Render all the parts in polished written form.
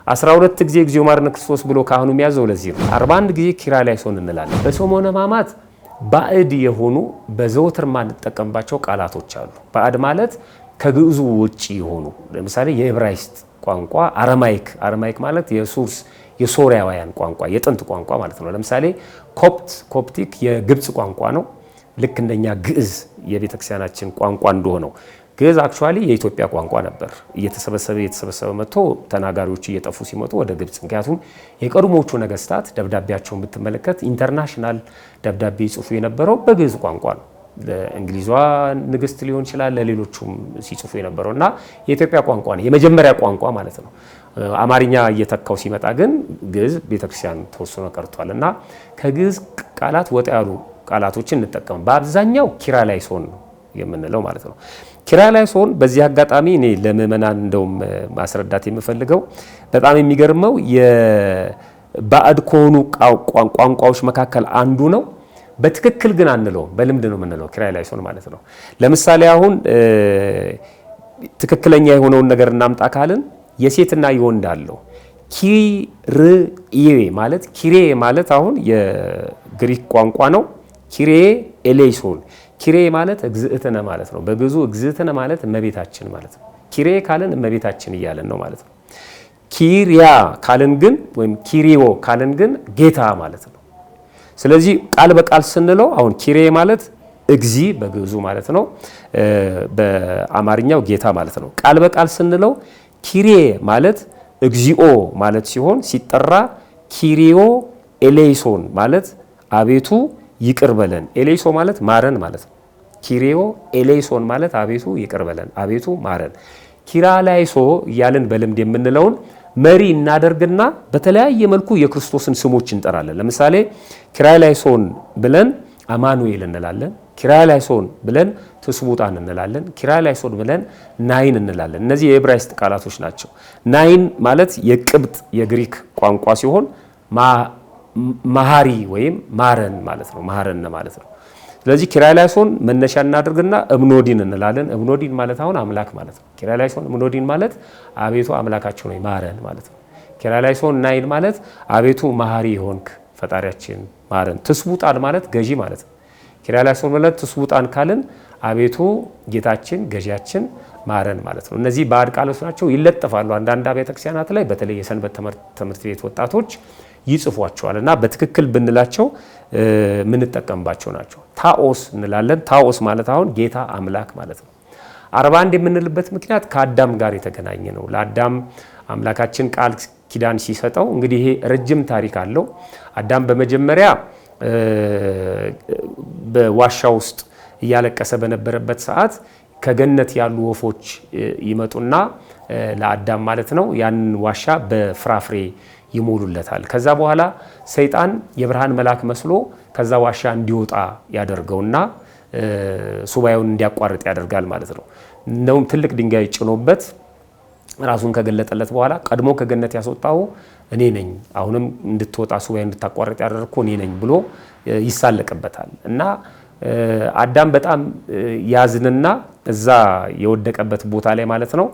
12 ጊዜ እግዚኦ መሐረነ ክርስቶስ ብሎ ካህኑ የሚያዘው ለዚህ ነው። 41 ጊዜ ኪርያላይሶን እንላለን። በሰሙነ ሕማማት ባዕድ የሆኑ በዘወትር ማንጠቀምባቸው ቃላቶች አሉ። ባዕድ ማለት ከግዕዙ ውጪ የሆኑ፣ ለምሳሌ የዕብራይስጥ ቋንቋ Aramaic፣ Aramaic ማለት የሱርስ የሶሪያውያን ቋንቋ፣ የጥንት ቋንቋ ማለት ነው። ለምሳሌ ኮፕት፣ ኮፕቲክ የግብፅ ቋንቋ ነው። ልክ እንደኛ ግዕዝ የቤተክርስቲያናችን ቋንቋ እንደሆነው፣ ግዕዝ actually የኢትዮጵያ ቋንቋ ነበር። እየተሰበሰበ እየተሰበሰበ መጥቶ ተናጋሪዎቹ እየጠፉ ሲመጡ ወደ ግብፅ፣ ምክንያቱም የቀድሞዎቹ ነገስታት ደብዳቤያቸውን ብትመለከት international ደብዳቤ ይጽፉ የነበረው በግዕዝ ቋንቋ ነው። ለእንግሊዟ ንግስት ሊሆን ይችላል፣ ለሌሎቹም ሲጽፉ የነበረው እና የኢትዮጵያ ቋንቋ ነው፣ የመጀመሪያ ቋንቋ ማለት ነው። አማርኛ እየተካው ሲመጣ ግን ግዕዝ ቤተክርስቲያን ተወስኖ ቀርቷል እና ከግዕዝ ቃላት ወጣ ያሉ ቃላቶችን እንጠቀም። በአብዛኛው ኪርያላይሶን ነው የምንለው ማለት ነው። ኪርያላይሶን በዚህ አጋጣሚ እኔ ለምእመናን እንደውም ማስረዳት የምፈልገው በጣም የሚገርመው የባዕድ ከሆኑ ቋንቋዎች መካከል አንዱ ነው። በትክክል ግን አንለውም፣ በልምድ ነው የምንለው ኪርያላይሶን ማለት ነው። ለምሳሌ አሁን ትክክለኛ የሆነውን ነገር እናምጣ ካልን የሴትና የወንድ አለው። ኪርዬ ማለት፣ ኪሬ ማለት አሁን የግሪክ ቋንቋ ነው። ኪሬ ኤሌይሶን፣ ኪሬ ማለት እግዝእትነ ማለት ነው። በግዕዙ እግዝእትነ ማለት እመቤታችን ማለት ነው። ኪሬ ካልን እመቤታችን እያለን ነው ማለት ነው። ኪሪያ ካልን ግን ወይም ኪሪዮ ካልን ግን ጌታ ማለት ነው። ስለዚህ ቃል በቃል ስንለው አሁን ኪሬ ማለት እግዚ በግዕዙ ማለት ነው። በአማርኛው ጌታ ማለት ነው። ቃል በቃል ስንለው ኪሬ ማለት እግዚኦ ማለት ሲሆን ሲጠራ ኪሪዮ ኤሌይሶን ማለት አቤቱ ይቅር በለን። ኤሌይሶ ማለት ማረን ማለት ነው። ኪሪዮ ኤሌይሶን ማለት አቤቱ ይቅር በለን፣ አቤቱ ማረን። ኪራላይሶ እያልን በልምድ የምንለውን መሪ እናደርግና በተለያየ መልኩ የክርስቶስን ስሞች እንጠራለን። ለምሳሌ ኪራላይሶን ብለን አማኑኤል እንላለን። ኪራላይሶን ብለን ትስቡጣን እንላለን። ኪራላይሶን ብለን ናይን እንላለን። እነዚህ የዕብራይስጥ ቃላቶች ናቸው። ናይን ማለት የቅብጥ የግሪክ ቋንቋ ሲሆን መሐሪ ወይም ማረን ማለት ነው። ማረን ማለት ነው። ስለዚህ ኪርያላይሶን መነሻ እናድርግና እብኖዲን እንላለን። እብኖዲን ማለት አሁን አምላክ ማለት ነው። ኪርያላይሶን እብኖዲን ማለት አቤቱ አምላካችን ሆይ ማረን ማለት ነው። ኪርያላይሶን ናይን ማለት አቤቱ መሐሪ የሆንክ ፈጣሪያችን ማረን። ትስቡጣን ማለት ገዢ ማለት ነው። ኪርያላይሶን ማለት ትስቡጣን ካልን አቤቱ ጌታችን ገዢያችን ማረን ማለት ነው። እነዚህ ባዕድ ቃሎች ናቸው፣ ይለጠፋሉ። አንዳንድ አብያተ ክርስቲያናት ላይ በተለይ የሰንበት ትምህርት ቤት ወጣቶች ይጽፏቸዋል እና በትክክል ብንላቸው የምንጠቀምባቸው ናቸው። ታኦስ እንላለን። ታኦስ ማለት አሁን ጌታ አምላክ ማለት ነው። 41 የምንልበት ምክንያት ከአዳም ጋር የተገናኘ ነው። ለአዳም አምላካችን ቃል ኪዳን ሲሰጠው፣ እንግዲህ ይሄ ረጅም ታሪክ አለው። አዳም በመጀመሪያ በዋሻ ውስጥ እያለቀሰ በነበረበት ሰዓት ከገነት ያሉ ወፎች ይመጡና ለአዳም ማለት ነው ያንን ዋሻ በፍራፍሬ ይሞሉለታል። ከዛ በኋላ ሰይጣን የብርሃን መልአክ መስሎ ከዛ ዋሻ እንዲወጣ ያደርገውና ሱባኤውን እንዲያቋርጥ ያደርጋል ማለት ነው። እንደውም ትልቅ ድንጋይ ጭኖበት ራሱን ከገለጠለት በኋላ ቀድሞ ከገነት ያስወጣው እኔ ነኝ፣ አሁንም እንድትወጣ ሱባኤ እንድታቋርጥ ያደረግኩ እኔ ነኝ ብሎ ይሳለቅበታል እና አዳም በጣም ያዝንና እዛ የወደቀበት ቦታ ላይ ማለት ነው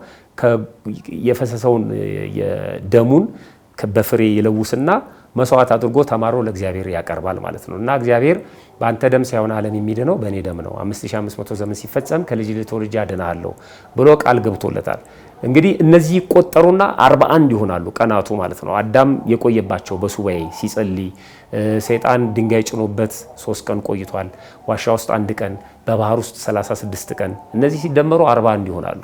የፈሰሰውን ደሙን በፍሬ ይለውስና መስዋዕት አድርጎ ተማሮ ለእግዚአብሔር ያቀርባል ማለት ነው። እና እግዚአብሔር በአንተ ደም ሳይሆን ዓለም የሚድነው በእኔ ደም ነው፣ 5500 ዘመን ሲፈጸም ከልጅ ልጅ ተወልጄ አድንሃለሁ ብሎ ቃል ገብቶለታል። እንግዲህ እነዚህ ይቆጠሩና 41 ይሆናሉ ቀናቱ ማለት ነው። አዳም የቆየባቸው በሱባኤ ሲጸልይ ሰይጣን ድንጋይ ጭኖበት 3 ቀን ቆይቷል። ዋሻ ውስጥ 1 ቀን፣ በባህር ውስጥ 36 ቀን፣ እነዚህ ሲደመሩ 41 ይሆናሉ።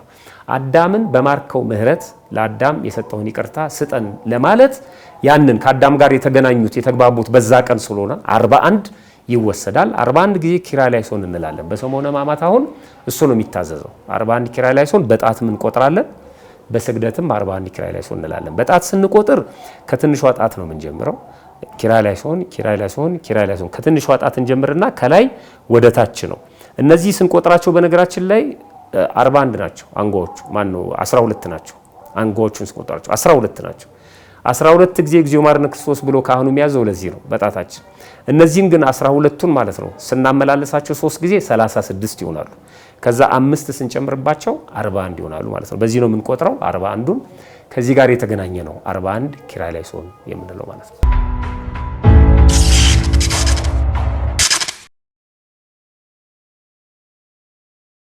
አዳምን በማርከው ምህረት ለአዳም የሰጠውን ይቅርታ ስጠን ለማለት ያንን ከአዳም ጋር የተገናኙት የተግባቡት በዛ ቀን ስለሆነ 41 ይወሰዳል። 41 ጊዜ ኪርያላይሶን እንላለን። በሰሙነ ሕማማት አሁን እሱ ነው የሚታዘዘው። 41 ኪርያላይሶን በጣትም እንቆጥራለን፣ በስግደትም 41 ኪርያላይሶን እንላለን። በጣት ስንቆጥር ከትንሿ ጣት ነው የምንጀምረው። ኪርያላይሶን፣ ኪርያላይሶን፣ ኪርያላይሶን ከትንሿ ጣት እንጀምርና ከላይ ወደ ታች ነው። እነዚህ ስንቆጥራቸው በነገራችን ላይ 41 ናቸው አንጓዎቹ፣ ማነው 12 ናቸው። አንጓዎቹን ስንቆጥራቸው 12 ናቸው። 12 ጊዜ እግዚኦ መሐረነ ክርስቶስ ብሎ ካህኑ የሚያዘው ለዚህ ነው በጣታችን። እነዚህን ግን 12ቱን ማለት ነው ስናመላለሳቸው 3 ጊዜ 36 ይሆናሉ። ከዛ 5 ስንጨምርባቸው 41 ይሆናሉ ማለት ነው። በዚህ ነው የምንቆጥረው 41ዱን። ከዚህ ጋር የተገናኘ ነው 41 ኪርያላይሶን የምንለው ማለት ነው።